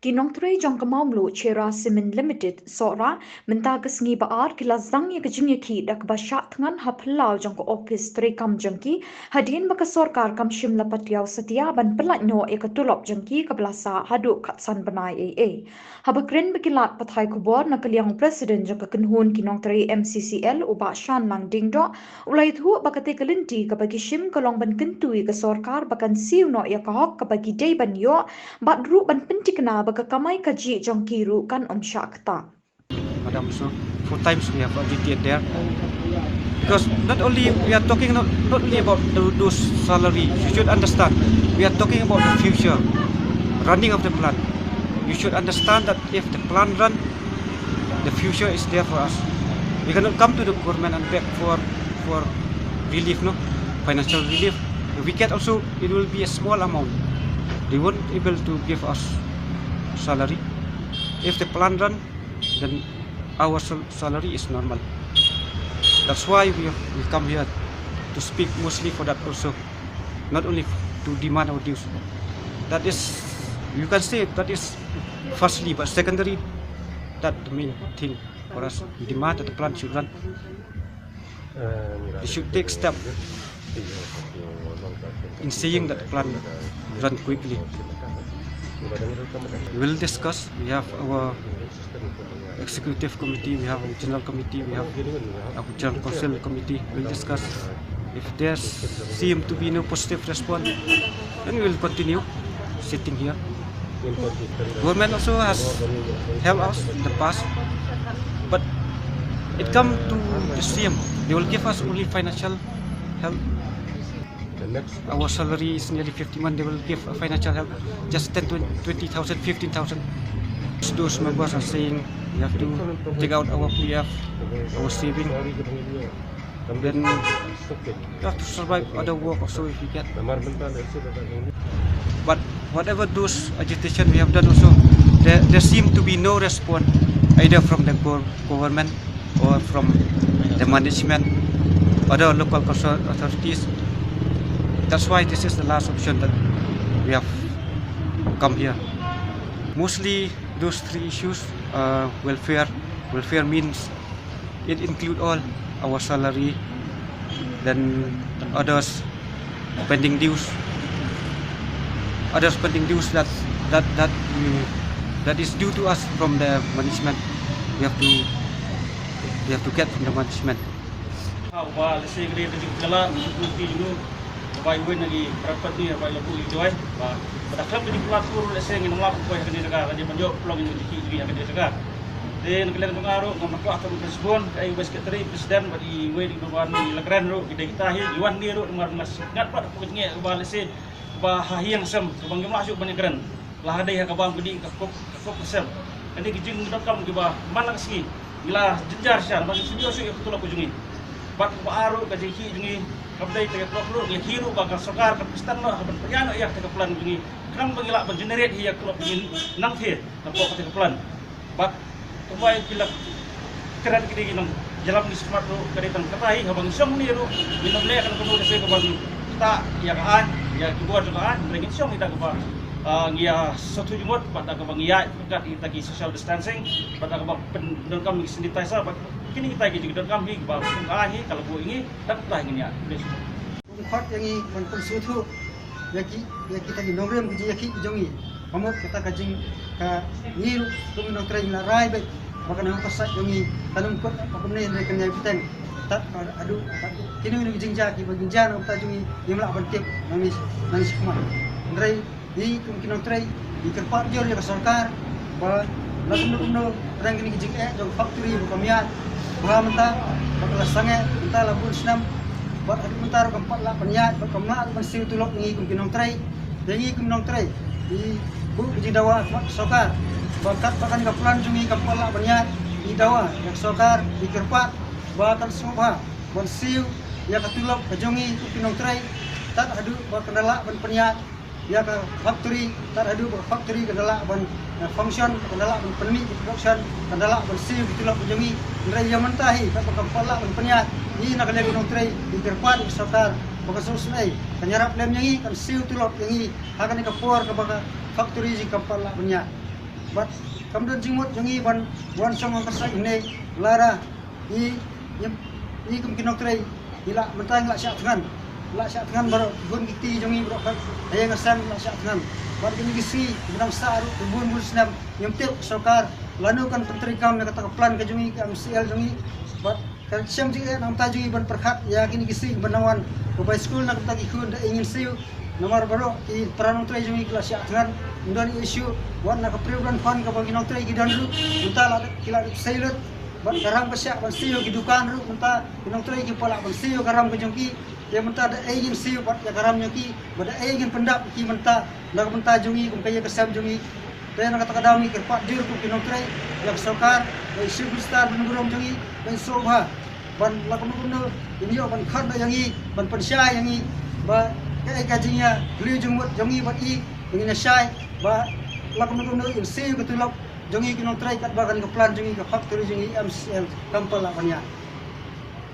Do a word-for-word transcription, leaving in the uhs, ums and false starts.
Ki nongtrei jong ka Mawmluh Cherra Cement Limited, Sohra, mynta ka sngi Ba-ar ki la sdang ïa ka jingïakhih da kaba shah thngan ha phyllaw jong ka ophis treikam jong ki, hadien ba ka sorkar kam shym la patiaw satia ban pyllait noh ïa ka tulop jong ki kaba la sah haduh khatsan bnai ei ei. Haba kren bad ki lad pathai khubor na ka liang u President jong ka kynhun ki nongtrei M C C L, u Bah Shanlang Diengdoh, u la ïathuh ba katei ka lynti kaba ki shim ka long ban kyntu ïa ka sorkar ba kan siew noh ïa ka hok kaba ki dei ban ïoh, bad ruh ban pynthikna ba ka kamai kajih jong ki ruh kan ym shah ktah. Madam, so four times we have agitated there. Because not only we are talking not, not only about the, those salary, you should understand we are talking about the future, running of the plant. You should understand that if the plant run, the future is there for us. We cannot come to the government and beg for for relief, no, financial relief. If we get also, it will be a small amount. They won't able to give us salary. If the plant run, then our sal- salary is normal. That's why we, we come here to speak mostly for that also, not only to demand our dues. That is, you can say that is firstly, but secondary, that the main thing for us. We demand that the plant should run. They should take step in saying that the plant run quickly. We will discuss. We have our executive committee, we have our general committee, we have our general council committee. We'll discuss. If there seem to be no positive response, then we will continue sitting here. Government also has helped us in the past, but it come to the same. They will give us only financial help. Our salary is nearly fifty month. They will give a financial help, just ten, twenty thousand, fifteen thousand. Those members are saying we have to take out our P F, our saving. Then we have to survive other work also if we get. But whatever those agitation we have done also, there, there seem to be no response either from the gov- government or from the management, other local concerned authorities. That's why this is the last option that we have come here. Mostly those three issues, uh, welfare. Welfare means it include all our salary, then others pending dues, others pending dues that that that we, that is due to us from the management. We have to we have to get from the management. Ba lehse ka dei ka jingpyllait ka jingpyllait jong u ba iwei na ki para pynïaid ba ïa u i joi ba ba da khlem ka jingpyllait kur lehse ngin ym lah ban poi ha kane ka jaka ka dei ban ïoh pynlong ïa ka jingkhih jong ngi ha kane ka jaka. Te na ka liang jong nga ruh ngam kwah tam ka sbun ka ai u vice secretary, president bad iwei na ki ba wan i la kren ruh ki dei kita hi i wan ngi ruh namar nga sngewthuh bad ka jingeh ba lehse ba ha ïing sem kaba ngim lah shuh ban ïakren. La ka dei ha kaba ngim dei ka kop ka kop ka sem. Ka dei ka jingdonkam kiba man la ka sngi ngi la jynjar shisha namar ngi shu ïoh shuh ïa ka tulop ka jong ngi. Bad kaba ar ruh ka jingkhih jong ngi kam dei te ka tulop ruh ngi khih ruh ba ka sorkar kan pynstad noh ha ban pynïaid noh ïa kata ka plan jong ngi. Khnang ba ngi lah ban generate hi ïa ka tulop jong ngi nangtei na pdeng kata ka plan. Bad kumba phi la kren kine ki nongïalam ngi sngewthuh ruh ka dei tang kata hi haba ngi shong hangne ruh ngin ym leh kano kano lehse kaba ngi ktah ïa ka aiñ ïa ki bor jong ka aiñ, hynrei ngin shong hi da kaba, ah, ngi ïa sngewthuh jingmut bad da kaba ngi ïaid ryngkat kita ki social distancing bad da kaba pyndonkam ki sanitizer bad kine kita ki jingdonkam hi kiba kum ka aiñ hi ka la buh ïa ngi da kata hi ngin ïaid. Kum khot ïa ngi ban pynsngewthuh ïa ki, ïa kita ki nongrim ki jingïakhih ki jong ngi. Ka mut kata ka jing ka ngi ruh kum nongtrei ngi la rai beit ba ka nang ka sait jong ngi kan ym kut ba kumne hynrei kan ïai bteng. Tad haduh kino kino ki jingjia kiba ngi jia na ka bynta jong ngi ngim lah ban tip nangne nangne shakhmat. Hynrei ngi kum ki nongtrei ngi kyrpad jur ïa ka sorkar ba la kumno kumno pdeng kine ki jingeh jong ka factory ba kam ïaid bha mynta ba ka la sangeh mynta la bun snem bad haduh mynta ruh kam pat lah ban ïaid bad kam lah ruh ban siew tulop ïa ngi kum ki nongtrei. Ïa ngi kum nongtrei ngi buh ka jingdawa ha khmat ka sorkar ba katba kane ka plan jong ngi kam pat lah ban ïaid. Ngi dawa ïa ka sorkar ngi kyrpad ba kan sngewbha ban siew ïa ka tulop ka jong ngi kum ki nongtrei tad haduh ba kan da lah ban pynïaid ïa ka factory tad haduh ba ka factory kan da lah ban, eh, function, kan da lah ban pynmih ka production, kan da lah ban siew ki tulop ka jong ngi. Hynrei ïa mynta hi katba kam pat lah ban pynïaid, ngi na ka liang ki nongtrei ngi kyrpad ïa ka sorkar ba kan sngewsynei, kan ïarap lem ïa ngi, kan siew tulop ïa ngi ha kane ka por kaba ka factory jong ngi kam pat lah ban ïaid. Bad kam don jingmut jong ngi ban wan shong ha ka seng ne lada i i kum ki nongtrei i la mynta ngi la shah thngan, la shah thngan baroh ki hun ki kti jong ngi baroh ka ïa nga seng la shah thngan. Bad kine ki sngi mynta sa ruh ki bun bun snem ngim tip sorkar lano kan pyntreikam ïa kata ka plan ka jong ngi ka M C L jong ngi. Bad kan shem jingeh na ka bynta jong ngi ban pyrkhat ïa kine ki sngi ban wan ka bai skul na ka bynta ki khun da ei ngin siew. Namar baroh ki para nongtrei jong ngi ki la shah thngan, ym don issue. Wat na ka pre-provident fund kaba ki nongtrei ki don ruh mynta la ki la dep sei lut. Bad ka ram ka shah ban siew ki dukan ruh mynta ki nongtrei ki palat ban siew ka ram ka jong ki. Te mynta da ei ngin siew bad ïa ka ram jong ki, bad da ei ngin pyndap ki mynta na ka bynta jong ngi kum ka ïa ka sem jong ngi. Te na kata ka daw ngi kyrpad jur kum ki nongtrei ïa ka sorkar, ba i siew Khristan ban burom jong ngi ban sngewbha ban la kumno kumno in ïoh ban khot ïa ngi, ban pynshai ïa ngi ba kaei ka jingïa kylli jingmut jong ngi bad i, ba ngin ïa shai ba la kumno kumno in siew ka tulop jong ngi ki nongtrei katba kan ka plan jong ngi ka factory jong ngi M C L kam pat lah ban ïa.